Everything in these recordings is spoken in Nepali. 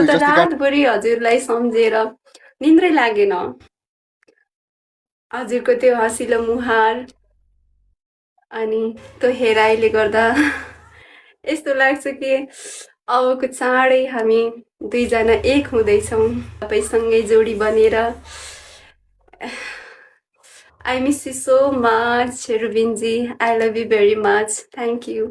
त रातभरि हजुरलाई सम्झेर निन्द्रै लागेन। हजुरको त्यो हँसिलो मुहार अनि त्यो हेराइले गर्दा यस्तो लाग्छ कि अबको चाँडै हामी दुईजना एक हुँदैछौँ तपाईँसँगै जोडी बनेर। I miss you so much, Rubinji. I love you very much. Thank you.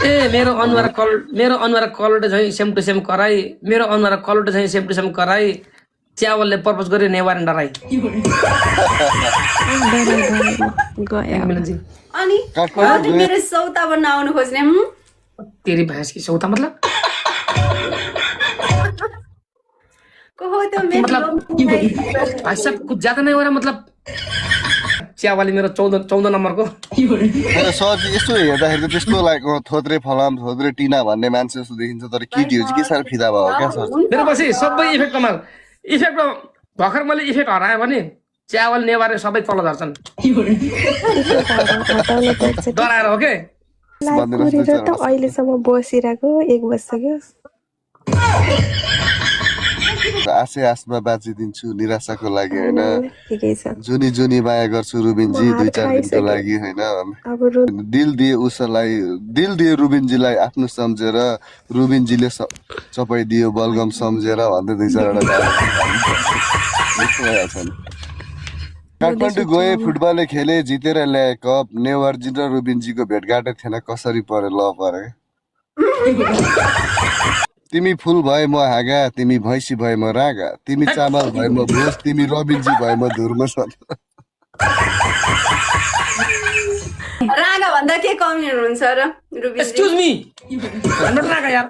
ए मेरो अनुहार कलर चाहिँ सेम टु सेम कराई, मेरो अनुहार कलर चाहिँ सेम टु सेम कराई, च्यावलले प्रपोज गर्यो नेवार डराई। अनि मेरो सौता बन्न आउनु खोज्ने तेरी भैंस की सौता मतलब को हो त्यो मतलब भाई साहब कुछ ज्यादा नहीं हो रहा मतलब च्यावाली मेरो 14 नम्बरको मेरो सर यस्तो हेर्दाखेरि त त्यस्तो लाइक थोत्रे फलाम थोत्रे टिना भन्ने मान्छे जस्तो देखिन्छ तर केटी हो के साह्रो फिदा भयो क्या सर मेरो पछि सबै इफेक्ट कमाल इफेक्ट भर्खर मैले इफेक्ट हराएँ भने च्यावल नेवार सबै तल झर्छन् डराएर हो के त अहिलेसम्म बसिरहेको 1 वर्ष सक्यो आशे आसमा बाँचिदिन्छु निराशाको लागि हैन जुनी जुनी माया गर्छु रुबिनजी 2-4 दिनको लागि हैन दिल दिए रुबिनजीलाई आफ्नो सम्झेर रुबिनजीले चपाइदियो बलगम सम्झेर भन्दै 2-4 वटा काठमाडौँ गए फुटबल खेले जितेर ल्याए कप नेवारजी र रुबिनजीको भेटघाटै थिएन कसरी परे ल परे तिमी फुल भए म हाँगा तिमी भैँसी भए म रागा तिमी चामल भए म भोज तिमी रबिनजी भए म धुर्म रागा भन्दा के कमी हुनुहुन्छ र रुबिनजी एक्सक्युज मी रागा यार